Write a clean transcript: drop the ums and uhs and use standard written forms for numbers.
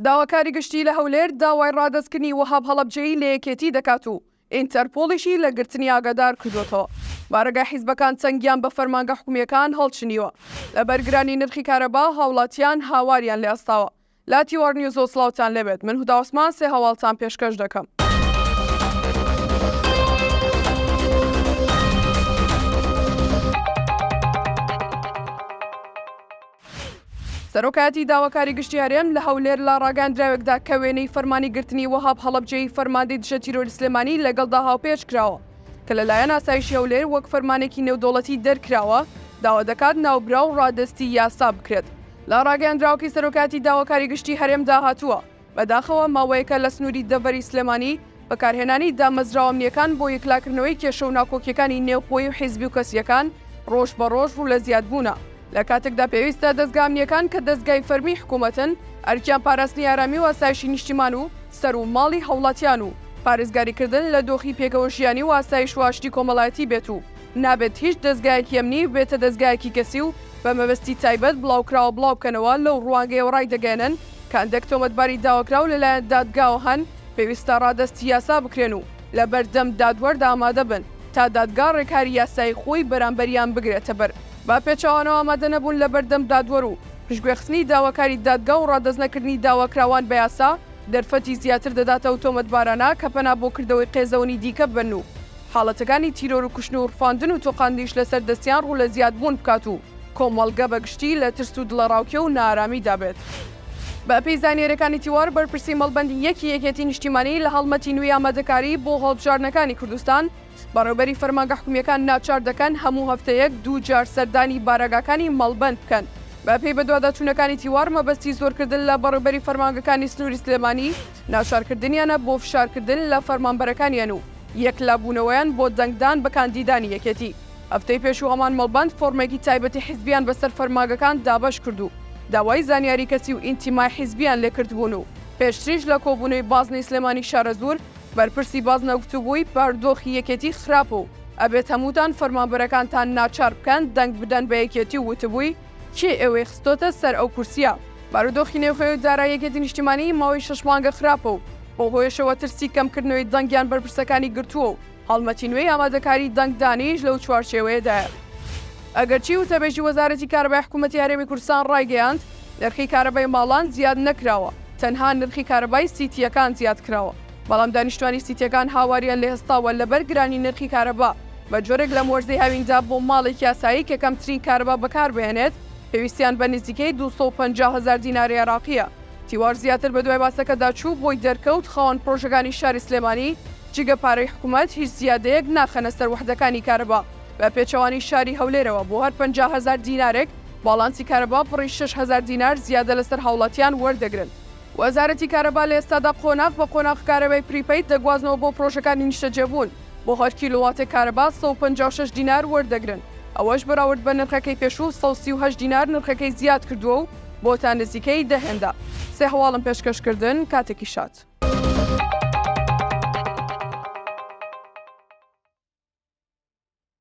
داواکاری گشتی لە هەولێر داوای ڕادەستکردنی وەهاب هەڵەبجەیی لە یەکێتی دەکات و ئینتەرپۆڵیشی لە گرتنی ئاگادار کردووەتەوە. بارەگای حیزبەکان چەنگیان بە فەرمانگە حکومییەکان هەڵچنیوە. لەبەر گرانی نرخی کارەبا هاوڵاتیان هاواریان لێ هەستاوە. لە تیوار نیوزەوە سڵاوتان لێبێت من هودا عوسمان سێ هەواڵتان پێشکەش دەکەم. سەرۆکایەتی داواکاری گشتی هەرێم لە هەولێر لە ڕاگەیاندراوێکدا کە وێنەی فەرمانی گرتنی وەهاب هەڵەبجەیی فەرماندەی دژە تیرۆری سلێمانی لەگەڵدا هاوپێچ کراوە کە لەلایەن ئاسایشی هەولێر وەک فەرمانێکی نێودەوڵەتی دەرکراوە داوا دەکات ناوبراو ڕادەستی یاسا بکرێت. لە ڕاگەیاندراوەکەی سەرۆکایەتی داواکاری گشتی هەرێمدا هاتووە، بەداخەوە ماوەیەکە لە سنووری دەڤەری سلێمانی بەکارهێنانی دامەزراوە ئەمنییەکان بۆ یەکلاکردنەوەی کێشە و ناکۆکییەکانی نێوخۆیی و حیزبی و کەسییەکان ڕۆژ بە ڕۆژ ڕوو لە زیادبوونە لە کاتێکدا پێویستە دەزگا ئەمنییەکان کە دەزگای فەرمی حکوومەتن ئەرکیان پاراستنی ئارامی و ئاسایشی نیشتیمان و سەر و ماڵی هاوڵاتیان و پارێزگاریکردن لە دۆخی پێکەوەژیانی و ئاسایش و ئاشتی کۆمەڵایەتی بێت و نابێت هیچ دەزگایەکی ئەمنی ببێتە دەزگایەکی کەسی و بە مەبەستی تایبەت بڵاوکراوە بڵاوبکەنەوە لەو ڕوانگەیەوە ڕایدەگەیەنن کە هەندێک تۆمەتباری داواکراو لەلایەن دادگاوە هەن پێویستە ڕادەستی یاسا بکرێن و لەبەردەم دادوەردا ئامادەبن تا دادگا ڕێکاری یاسایی خۆی بەرامبەریان بگرێتەبەر. بە پێچەوانەوە ئامادەنەبوون لەبەردەم دادوەر و پشتگوێخستنی داواکاری دادگا و ڕادەستنەکردنی داواکراوان بە یاسا دەرفەتی زیاتر دەداتە ئەو تۆمەتبارانە کە پەنا بۆ کردەوەی قێزەونی دیکە ببەن و حاڵەتەکانی تیرۆر و کوشتن و ڕفاندن و تۆقاندنیش لەسەر دەستیان ڕوو لە زیادبوون بکات و کۆمەڵگە بە گشتی لە ترس و دڵەڕاوکێ و نائارامیدا بێت. بە پێی زانیاریەکانی تیوار، بەرپرسی مەڵبەندی یەکی یەکێتی نیشتیمانی لە هەڵمەتی نوێی ئامادەکاری بۆ هەڵبژاردنەکانی کوردستان، بەڕێوبەری فەرمانگە حکومییەکان ناچار دەکەن هەموو هەفتەیەک دووجار سەردانی بارەگاکانی مەڵبەند بکەن. بە پێی بەدواداچوونەکانی تیوار، مەبەستی زۆرکردن لە بەڕێوبەری فەرمانگەکانی سنووری سلێمانی، ناچارکردنیانە بۆ فشارکردن لە فەرمانبەرەکانیان و یەکلابوونەوەیان بۆ دەنگدان بە کاندیدانی یەکێتی. هەفتەی پێشوو هەمان مەڵبەند فۆرمێکی تایبەتی حیزبیان بەسەر فەرماگەکان دابەش کرد و داوای زانیاری کەسی و ئینتیمای حیزبیان لێکردبوون و پێشتریش لە کۆبوونەوەی بازنەی سلێمانی شارەزوور بەرپرسی بازنە گوتبووی بارودۆخی یەکێتی خراپە و ئەبێت هەمووتان فەرمانبەرەکانتان ناچار بکەن دەنگ بدەن بە یەکێتی و وتبووی کێ ئێوەی خستۆتە سەر ئەو کورسیە؟ بارودۆخی نێوخۆی و دارای یەکێتی نیشتیمانی ماوەی شەش مانگە خراپە و بەو هۆیەشەوە ترسی کەمکردنەوەی دەنگیان بەرپرسەکانی گرتووە و هەڵمەتی نوێی ئامادەکاری دەنگدانیش لەو چوارچێوەیەدایە. ئەگەرچی وتەبێژی وەزارەتی کارەبای حکومەتی هەرێمی کوردستان ڕایگەیاند، نرخی کارەبای ماڵان زیاد نەکراوە، تەنها نرخی کارەبای سیتییەکان زیاد کراوە، بەڵام دانیشتوانی سیتییەکان هاواریان لێهەستاوە لەبەر گرانی نرخی کارەبا، بە جۆرێک لەم وەرزەی هاویندا بۆ ماڵێکی ئاسایی کە کەمترین کارەبا بەکاربهێنێت پێویستیان بە نزیکەی 250 هەزار دیناری عێراقییە. تیوار زیاتر بەدوای باسەکەدا چوو، بۆی دەرکەوت خاوەن پڕۆژەکانی شاری سلێمانی جگە پارەی حکومەت هیچ زیادەیەک ناخەنە سەر وەحدەکانی کارەبا، بە پێچەوانەی شاری هەولێرەوە بۆ هەر 50 هەزار دینارێک باڵانسی کارەبا بڕی 6000 دینار زیادە لەسەر هاوڵاتیان وەردەگرن. وەزارەتی کارەبا لە ئێستادا قۆناغ بە قۆناغ کارەبای prepaid دەگوازنەوە بۆ پڕۆژەکانی نیشتەجێبوون، بۆ هەر کیلۆواتێک کارەبا 156 دینار وەردەگرن، ئەوەش بەراورد بە نرخەکەی پێشوو 138 دینار نرخەکەی زیادکردووە و بۆتە نزیکەی دە هێندە. سێ هەواڵم پێشکەش کردن، کاتێکی شاد.